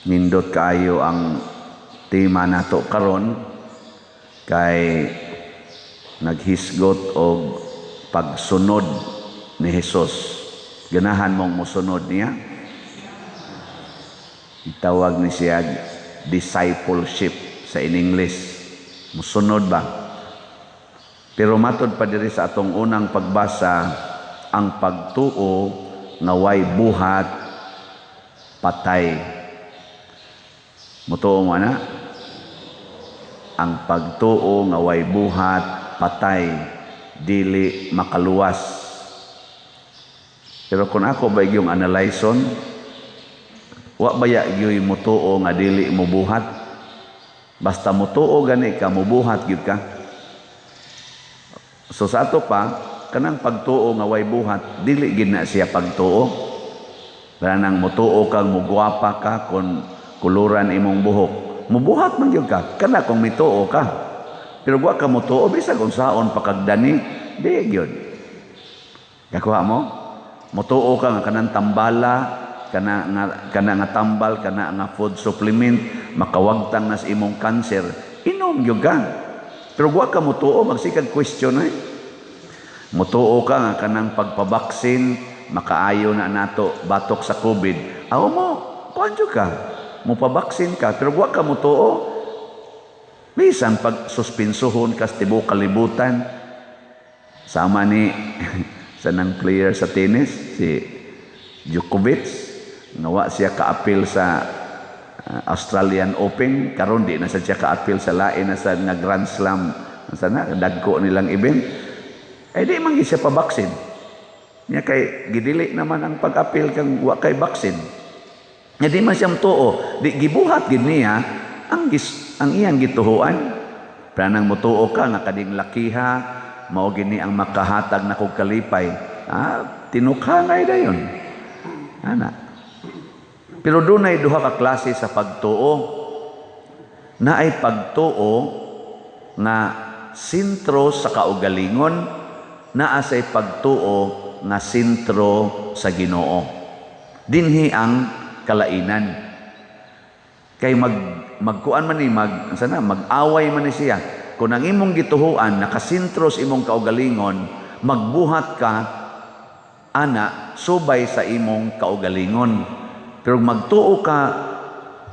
Nindot kaayo ang tema nato karon kay naghisgot og pagsunod ni Hesus. Ganahan mong mosunod niya? Itawag ni siya discipleship sa in English. Musunod ba? Pero matod pa diri sa atong unang pagbasa, ang pagtuo nga way buhat patay. Mutuo mo na? Ang pagtuo nga way buhat patay, dili makaluwas. Pero kung ako ba yung analyson, wa baya gyud mutuo nga dili mo buhat? Basta mutuo gani ka, mubuhat gyud ka. So sa ato pa, kanang pagtuo nga way buhat, dili gid na siya pagtuo. Kanang mutuo kang mugwapa ka kung kuluran imong buhok. Mubuhat man gyud ka, kana kung mituo ka. Pero wa ka mutuo, bisag unsaon pa kagdani, di gyud. Kakuha mo? Mutuo ka nga kanang tambala, kana nga tambal, kana nga food supplement, makawagtang nas imong cancer, inom gyud ka. Pero wa ka mutuo, magsikag question eh. Mutuo ka nga kanang pagpabaksin, makaayo na nato batok sa COVID. Aw mo, kuan jud ka. Mupabaksin ka, pero wa ka mutuo. Bisan pag suspinsuhon ka sa tibuok kalibutan, sama ni sa nang player sa tennis, si Djokovic, nga wa siya kaapil sa Australian Open, karon di na sa siya kaapil sa lain na sa nga Grand Slam sa na dagko nilang event. Ay di man gyud siya pabaksin. Nya kay gidili naman ang pag-apil kang wa kay baksin. Nya di man siya mutuo, di gibuhat gid niya ang iyang gituhuan. Pranang mutuo ka nga kading lakiha mao gini ang makahatag na kog kalipay. Ah, tinukhangay dayon. Ana. Pero dunay duha ka klase sa pagtuo. Naay pagtuo nga sentro sa kaugalingon, naa say pagtuo nga sentro sa Ginoo. Dinhi ang kalainan. Kay magkuan man ni mag sana mag-away man ni siya. Kung ang imong gituhuan nakasentro sa imong kaugalingon, magbuhat ka ana subay sa imong kaugalingon. Pero magtuo ka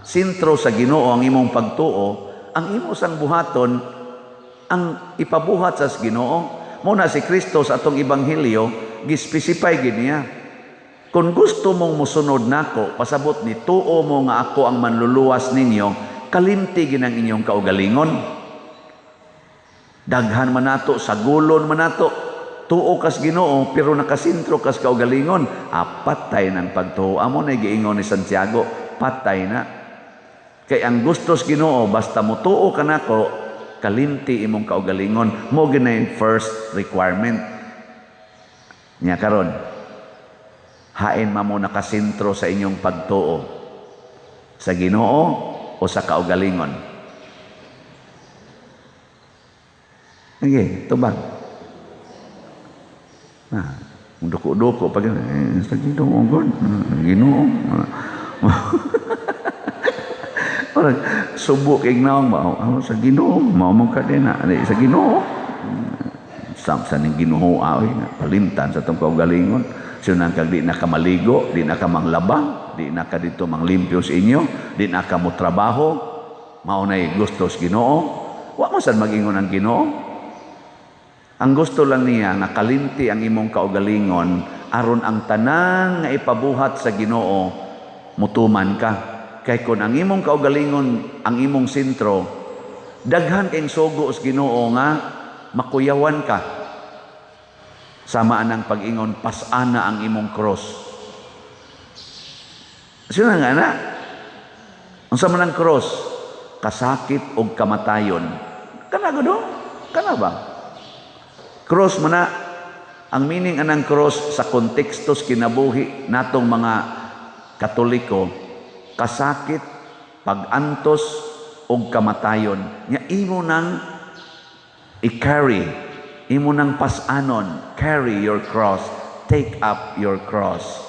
sentro sa Ginoo ang imong pagtuo, ang imo sang buhaton ang ipabuhat sa Ginoo. Mo na si Kristo sa atong ebanghelyo gispesify gid niya. Kung gusto mong musunod nako, pasabot ni tuo mo nga ako ang manluluwas ninyo, kalimti ginang inyong kaugalingon. Daghan man nato, sagulon man nato, tuo kas Ginoo pero nakasentro kas kaugalingon, ah, patay ng pagtuo. Amo na giingon ni Santiago, patay na. Kay ang gustos Ginoo, basta mutuo ka nako, kalimti imong kaugalingon. Mo ginay first requirement. Nya karon, hain man mo nakasentro sa inyong pagtuo? Sa Ginoo o sa kaugalingon? Sige, tubag. Ah, duko-duko pag sa Ginoo god, Ginoo. Parang subo kay naong ba, oh, sa Ginoo, mao mo ka din na, sa Ginoo. Sam sa ning Ginoo ay palimtan sa atong kaugalingon. Sunang kag di na ka maligo, di na ka manglaba, di na ka dito manglimpyo sa inyo, di na ka mo trabaho, mao nay gusto sa Ginoo. Wa mo sad mag-ingon ang Ginoo. Ang gusto lang niya nga kalimti ang imong kaugalingon aron ang tanan nga ipabuhat sa Ginoo mutuman ka. Kay kun ang imong kaugalingon ang imong sentro, daghan kayong sugo sa Ginoo nga makuyawan ka. Sama anang pag-ingon, pasana ang imong cross. Sino nga na? Unsa man ang cross? Kasakit og kamatayon. Kana gud? Kana ba? Cross man na. Ang meaning anang cross sa konteksto sa kinabuhi natong mga Katoliko, kasakit, pagantos og kamatayon. Nya imo nang i-carry, imo nang pasanon, carry your cross, take up your cross.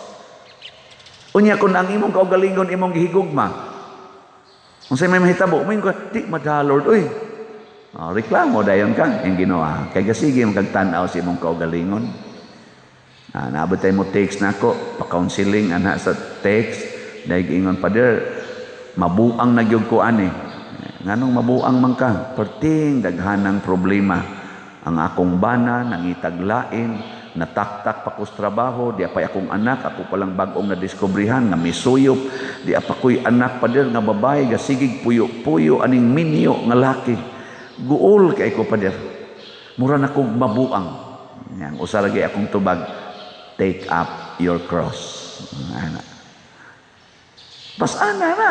Unya kung ang imong kaugalingon imong gihigugma, Unsay may mahitabo, moingon ka, "Di madala, Lord, uy." Oh, reklamo dayon ka, yung Ginoo. Kay gasige magkagtan-aw sa imong kaugalingon. Naabot tayo mo text nako, pa-counseling ana sa text, dahil ingon, "Father, mabuang na gyud ko ani." "Nganong mabuang man ka?" "Perting daghanang problema. Ang akong bana, nangitag lain, nataktak pa ko sa trabaho, di pa akong anak, ako palang bag-ong nadiskubrihan nga misuyop, di pa ko'y anak, Father, nga babae, gasigig puyo-puyo aning minyo nga laki. Guol kay ko, Father. Mura na kog mabuang." Yan, usa lagi akong tubag, "Take up your cross." Ana. Pasana na.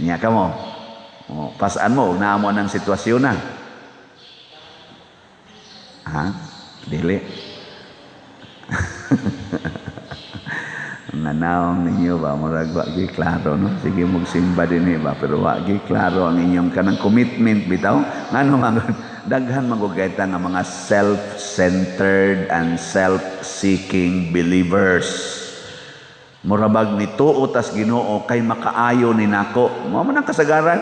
Nya ka mo. O, pasaan mo, naa mo ng sitwasyon na. Ha? Dili. Nanawang ninyo ba, murag wa gi klaro, no? Sige magsimba din ba, pero wa gi klaro ang inyong kanang commitment bitaw. Ngano man daghan man gud nga mga self-centered and self-seeking believers. Murabag nituo tas Ginoo kay makaayo ni nako. Mao man ang kasagaran.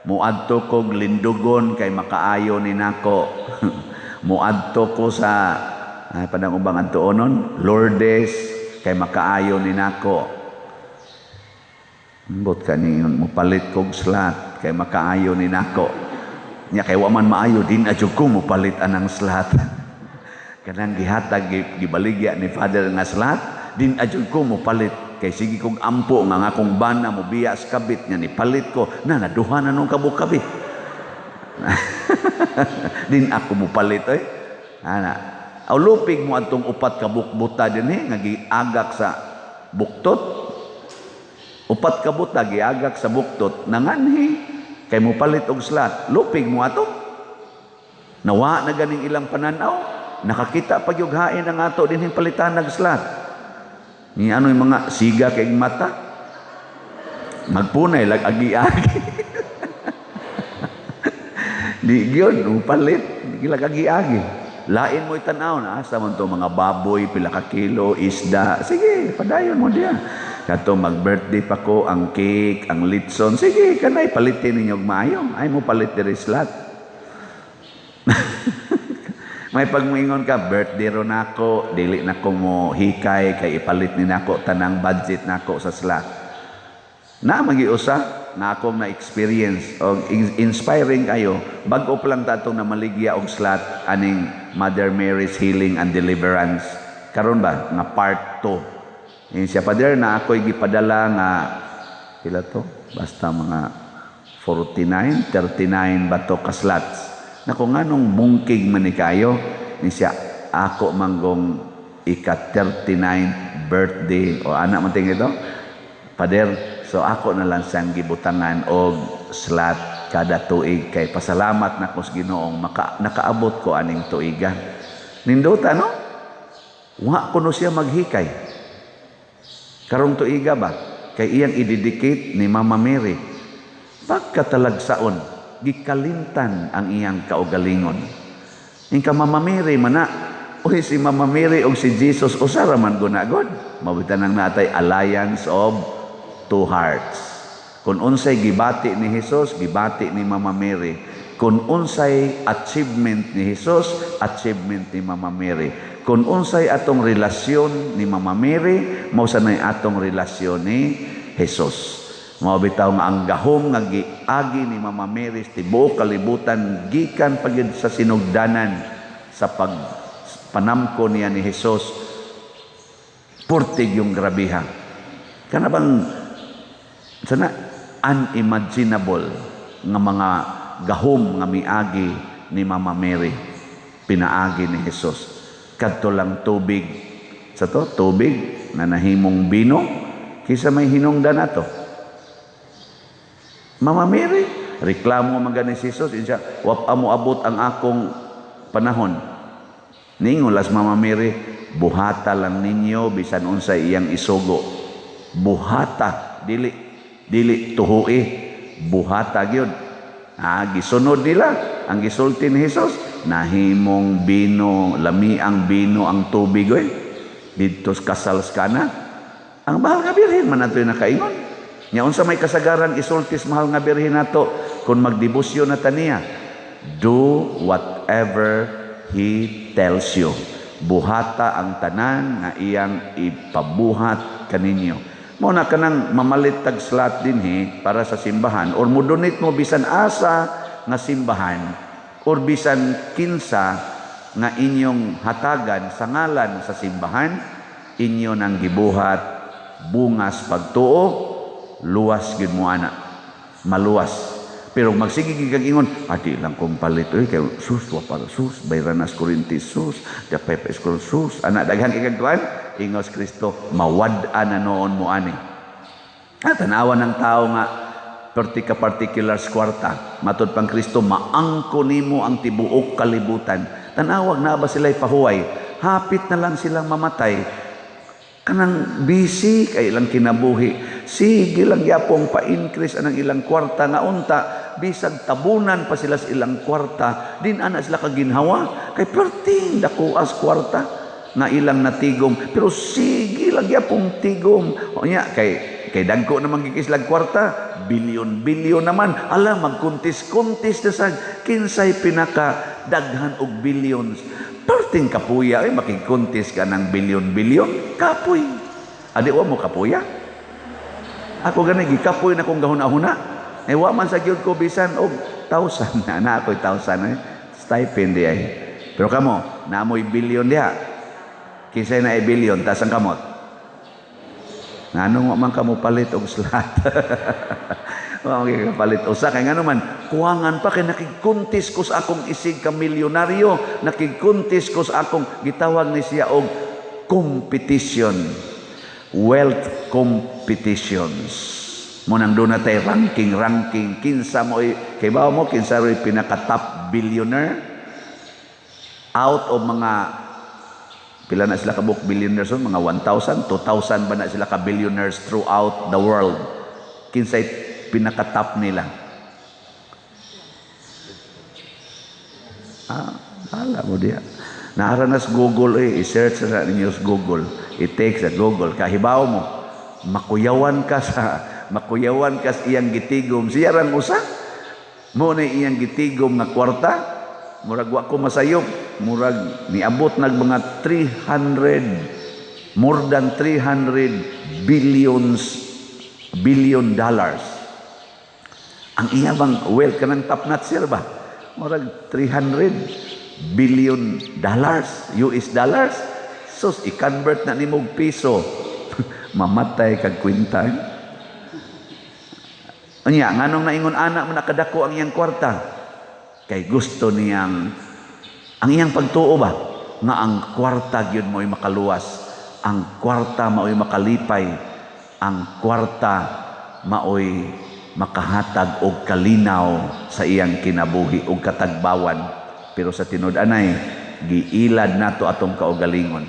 Muadto kog Lindugon kay makaayo ni nako. Muadto ko sa ay padang ubang adtuonon, Lourdes, kay makaayo ni nako. Ambot ka ni mupalit kog slot kay makaayo ni nako. Nya kay wa man maayo din adyo ko mupalit anang slot. Kanang gihatag, gibaligya ni Father nga slot, din adyo ko mupalit kay sige kog ampo nga ang akong bana mobiya sa kabit nga nipalit ko na naduha na nung kabuk kabit. Din ako mupalit oy. Ana. Aw lupig mo adtong upat ka buta dinhi nga giagak sa buktot. Upat ka buta giagak sa buktot, nanganhi kay mupalit og slot. Lupig mo ato. Nawa na ganing ilang pananaw. Nakakita pag yung hain ang ato dinhing palitan nag slot. Ni ano yung mga siga kay mata. Magpunay lag agi-agi. Di gyud mupalit, di lag agi-agi. Lain mo itanaw na asa man to mga baboy, pila ka kilo, isda. Sige, padayon mo diya. Kato mag-birthday pa ko, ang cake, ang litson. Sige, kanay palitin ninyo og maayo. Ay mo palit diri slot. May pagmuingon ka, "Birthday ro nako, dili na ko mo hikay kay ipalit ni nako tanang budget nako sa slot." Na magiusa na akong na-experience og inspiring kayo, bag-o pa lang ta atong namaligya og slot aning Mother Mary's Healing and Deliverance. Karon ba nga part 2. Yun siya, "Father, na ako'y gipadala nga pila to? Basta mga 49, 39 ba to ka slots." Nako, nganong bungkig man ni kayo? Ni siya, "Ako manggong ika 39 birthday o anak man tingin ito. Father, so ako na lang siyang gibutangan og slot kada tuig kay pasalamat na ko sa Ginoong nakaabot ko aning tuiga." Nindota, no? Wa kuno siya maghikay. Karong tuiga ba? Kay iyang i-dedicate ni Mama Mary. Pagkatalagsaon, gikalintan ang iyang kaugalingon. Ingka Mama Mary mana, uy, si Mama Mary og si Jesus usa ra man guna god. Mabitan ang natay alliance of two hearts. Kung unsay gibati ni Jesus, gibati ni Mama Mary. Kung unsay achievement ni Jesus, achievement ni Mama Mary. Kung unsay atong relasyon ni Mama Mary, mao sanay atong relasyon ni Jesus. Mao bitaw nga ang gahom nga giagi ni Mama Mary sa tibuok kalibutan gikan pa gyud sa sinugdanan sa pag panamko niya ni Jesus, purtig yung grabiha. Kana bang sana unimaginable nga mga gahom nga miagi ni Mama Mary, pinaagi ni Jesus. Kadto lang tubig sa to, tubig na nahimong bino, kisa may hinungdan nato? Mama Mary. Reklamo man gani si Jesus siya, "Wa pa mo abot ang akong panahon." Ningon las Mama Mary, "Buhata lang ninyo bisan unsay iyang isugo." Buhata, dili dili tuhui, buhata gyud. Gisunod nila ang gisulti ni Jesus, nahimong bino, lami ang bino ang tubig oy. Didto sa kasal sa Kana. Ang mahal nga Birhen man ato'y nakaingon. Nya unsa may kasagaran isultis, mahal nga Birhen nato, kung magdebosyon na taniya? Do whatever He tells you. Buhata ang tanan nga iyang ipabuhat kaninyo. Mo na kanang mamalit tag slot dinhi para sa simbahan or mo donate mo bisan asa nga simbahan or bisan kinsa nga inyong hatagan sa ngalan sa simbahan, inyo nang gibuhat bungas pagtuo, luwas gid mo ana, maluwas. Pero magsige gid kag ingon, "Adi lang kong palit oy, kay sus, wa pa, sus, bayranas kuryente, sus, dapay pa school, sus," ana, daghan kay kag kuan, ingos Kristo, mawad-an na noon mo ani. Ah, tanawa ng tao nga perti ka particulars kwarta. Matod pang Kristo, maangko nimo ang tibuok kalibutan. Tanawag na ba sila pahuway? Hapit na lang silang mamatay. Kanang busy kay ilang kinabuhi. Sige lang yapong pa-increase anang ilang kwarta nga unta bisag tabunan pa sila sa ilang kwarta, din ana sila kaginhawa kay perting dakuas kwarta nga ilang natigom, pero sige lang yapong tigom. O nya kay dagko naman gikislag kwarta, bilyon bilyon naman. Ala, magkuntis-kuntis na sa kinsay pinaka daghan og billions. Perting kapuya ay makigkuntis ka ng bilyon-bilyon, kapoy. Adi wa mo kapuya? Ako gani gikapoy na kong gahuna-huna. Eh wa man sa gyud ko bisan og thousand na na ako'y thousand eh. Stipend di ay. Pero kamo, naamoy bilyon diha. Kinsay na bilyon, taas ang kamot. Nganong wa man kamo palit og slot? Wa man kapalit usa kay ngano man kuwangan pa, kay nakigkuntis ko sa akong isig ka milyonaryo, nakigkuntis ko sa akong gitawag ni siya og competition. Wealth competitions. Mo nang doon na tay ranking ranking kinsa mo, kay bawo mo kinsa ro'y pinaka top billionaire out of mga pila na sila kabuk billionaires, mga 1,000, 2,000 ba na sila ka billionaires throughout the world? Kinsay pinaka top nila? Ah, ala mo diya. Naara na sa Google eh, i-search sa ninyo sa Google. It takes a Google. Kahibaw mo, makuyawan ka sa iyang gitigom. Siya rang usa. Mo na iyang gitigom nga kwarta. Murag wa ko masayop. Murag niabot nag mga 300, more than 300 billion dollars. Ang iya bang wealth kanang top notch sir ba? Murag 300 billion dollars, US dollars. Sus, i-convert na nimo og piso. Mamatay kag kwenta. Unya, nganong naingon anak mo nakadako ang iyang kwarta? Kay gusto niyang ang iyang pagtuo ba nga ang kwarta gyud mo'y makaluwas, ang kwarta mao'y makalipay, ang kwarta mao'y makahatag og kalinaw sa iyang kinabuhi og katagbawan. Pero sa tinud-anay, giilad nato atong kaugalingon.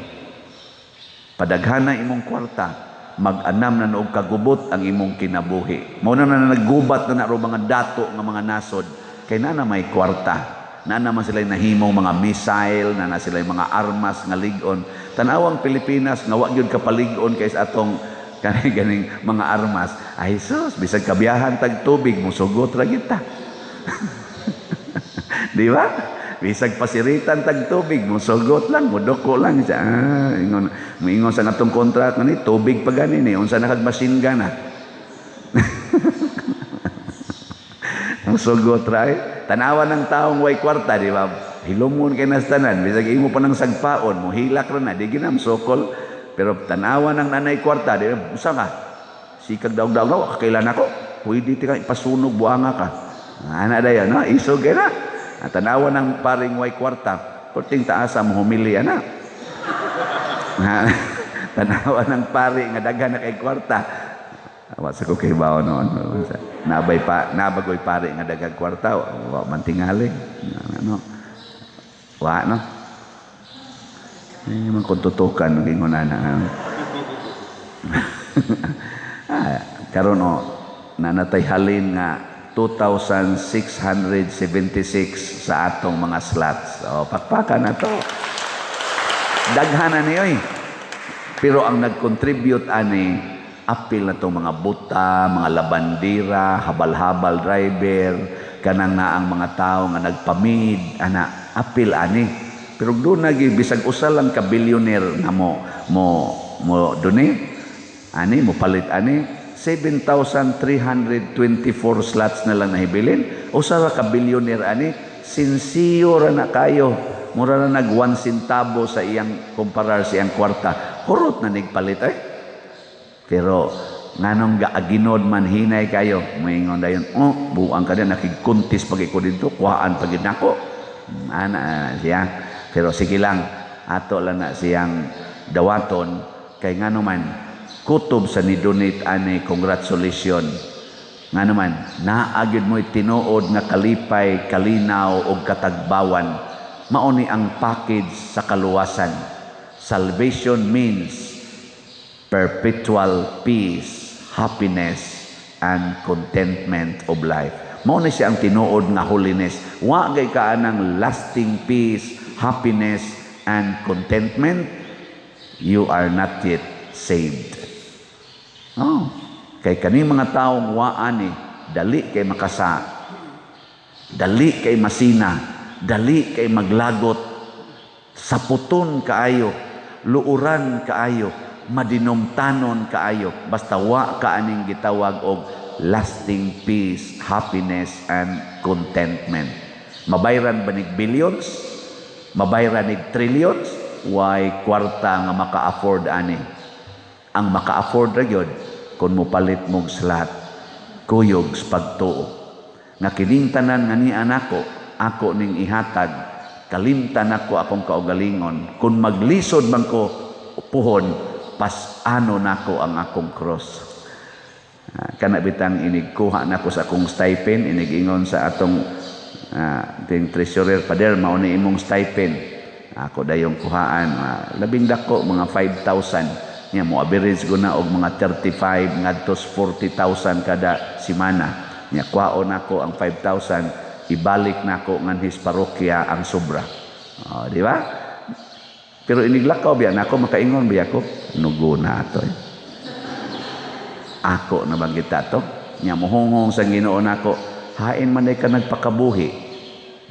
Padaghana imong kwarta, mag-anam na og kagubot ang imong kinabuhi. Mao na na naggubat na na mga dato nga mga nasod kay na may kwarta. Na naman sila nahimong mga missile, na na sila mga armas nga lig-on. Tanawang Pilipinas nga wa gyud kapalig-on kay sa atong kani ganing mga armas. Ay sus, bisag kabiyahan tag tubig musugot ra gyud ta. Di ba? Bisag pasiritan tag tubig, musugot lang, muduko lang siya. Ah, ingon, moingon sa atong contract ni tubig pa gani ni, unsa na kag machine gun ah. Musugot ra eh. Tanawa ng taong way kwarta, di ba? Hilumon kay nas tanan, bisag imo pa nang sagpaon, mohilak ra na, di ginam sokol. Pero tanawa ng nanay kwarta, di ba? Usa ka. Sikag daog-daog na, kailan ako? Pwede ti ka ipasunog buanga ka. Ana dayon, no? Isog kay na. At tanawa ng paring way kwarta, perting taasa mo humili ana. Tanawa ng pari nga daghan na kay kwarta. Wa sa ko kay bawo noon. Nabay pa, nabagoy pari nga daghang kwarta, wa man tingali. Ano? Wa no. Eh man kung tutukan ingon ana. Ah, karon o nanatay halin nga 2,676 sa atong mga slots. O, pakpakan na to. Daghan na ni oy. Pero ang nag-contribute ani Apil na to mga buta, mga labandira, habal-habal driver, kanang na ang mga tao nga nagpamid, ana, apil ani. Pero doon nagi bisag usa lang ka billionaire nga mo donate ani, mo palit ani, 7,324 slots na lang nahibilin. Usa ra ka billionaire ani, sinsiyo ra na kayo. Mura na nag 1 centavo sa iyang kumparar sa iyang kwarta. Hurot na nigpalit eh. Pero nganong gaaginod man hinay kayo, moingon dayon, "Oh, buang ka din, nakigkuntis pag ko dito, kuhaan pag nako." Ana siya. Pero sige lang, ato lang na siyang dawaton kay ngano man kutob sa ni donate ani, congratulations. Ngano man naa gyud mo'y tinuod nga kalipay, kalinaw og katagbawan. Mao ni ang package sa kaluwasan. Salvation means perpetual peace, happiness, and contentment of life. Mao ni siya ang tinuod nga holiness. Wa gay ka anang lasting peace, happiness, and contentment, you are not yet saved. Oh, kay kani mga taong wa ani, dali kay makasa, dali kay masina, dali kay maglagot, saputon kaayo, luuran kaayo, madinumtanon kaayo, basta wa ka aning gitawag og lasting peace, happiness, and contentment. Mabayran ba nig billions? Mabayran nig trillions? Way kwarta nga maka-afford ani. Ang maka-afford ra gyud kung mopalit mog slot, kuyog sa pagtuo. Nga kining tanan nga ni anako, ako ning ihatag, kalimtan nako akong kaugalingon. Kung maglisod man ko puhon, pas-ano nako ang akong cross. Kana bitang inig kuha nako sa akong stipend, inigingon sa atong ting treasurer, "Pader, mao ni imong stipend." Ako dayong kuhaan, labing dako mga 5,000 nya, mo average ko na og mga 35 ngadto 40,000 kada semana. Nya kuhaon nako ang 5,000, ibalik nako nganhis parokya ang sobra. Oh, di ba? Pero iniglakaw biya nako, makaingon biya ko, "Nugo na ato eh. Ako na bang kita to?" Nya mohonghong sa Ginoo nako, "Hain man ka nagpakabuhi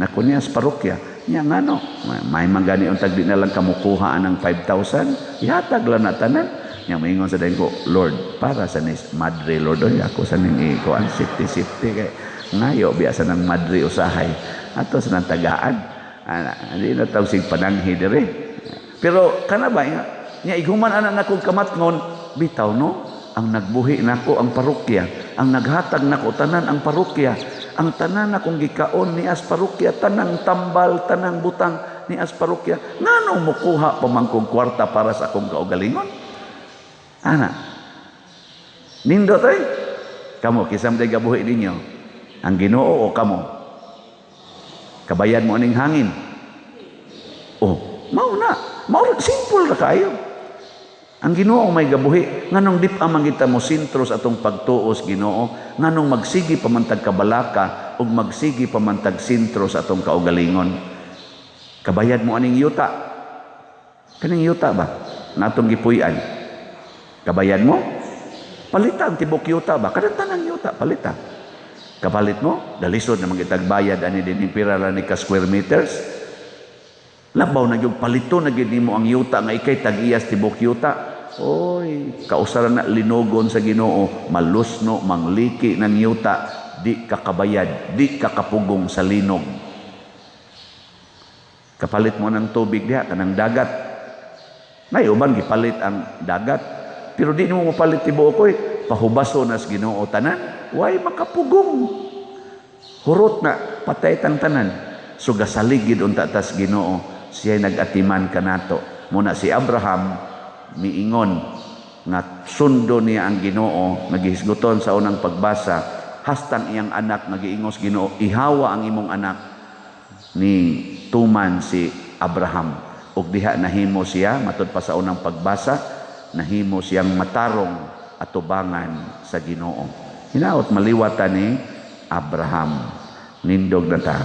nako niya sa parokya." Nya ngano may man gani untag di na lang kamukuha ang 5,000, ihatag lang na tanan. Nya moingon sa dayon ko, "Lord, para sa nis madre, Lord, oy, ako sa ning ikuan, safety safety kay ngayo biya sa nang madre usahay ato sa nang tagaan." Ana, hindi na tawag sig pananghi dire. Pero kana ba nya iguman ana nako kamatngon bitaw, no? Ang nagbuhi nako ang parokya, ang naghatag nako tanan ang parokya, ang tanan akong gikaon ni as parokya, tanang tambal, tanang butang ni as parokya. Nganong mukuha pa man kong kwarta para sa akong kaugalingon? Ana. Nindot ay. Kamo, kinsa man gabuhi ninyo? Ang Ginoo o kamo? Kabayad mo aning hangin. Oh, mao na. Mao, simple ra kayo. Ang Ginoo may gabuhi. Nganong di pa man kita mo sentro sa atong pagtuos Ginoo, nganong magsigi pa man tag kabalaka ug magsigi pa man tag sentro sa atong kaugalingon? Kabayad mo aning yuta. Kaning yuta ba? Natong gipuy-an. Kabayad mo? Palita ang tibok yuta ba? Kanang tanang yuta, palita. Kapalit mo? Dalisod na magitag bayad ani din pira ra ni ka square meters. Labaw na gyud palito na gyud nimo ang yuta nga ikay tag-iyas tibok yuta. Oy, kausaran na linugon sa Ginoo, malusno mangliki ng yuta, di ka kabayad, di ka kapugong sa linog. Kapalit mo ng tubig diha kanang dagat. Nay uban gipalit ang dagat. Pero di nimo mapalit tibuok oy, pahubaso na sa Ginoo tanan, way makapugong. Hurot na patay tang tanan. So gasaligid unta tas Ginoo, siya nag-atiman kanato. Muna si Abraham miingon nga sundo niya ang Ginoo, nagihisguton sa unang pagbasa, hastang iyang anak nagiingos Ginoo, "Ihawa ang imong anak," ni tuman si Abraham ug diha nahimo siya, matud pa sa unang pagbasa, nahimo siyang matarong atubangan sa Ginoo. Hinaot maliwatan ni Abraham. Nindog na ta.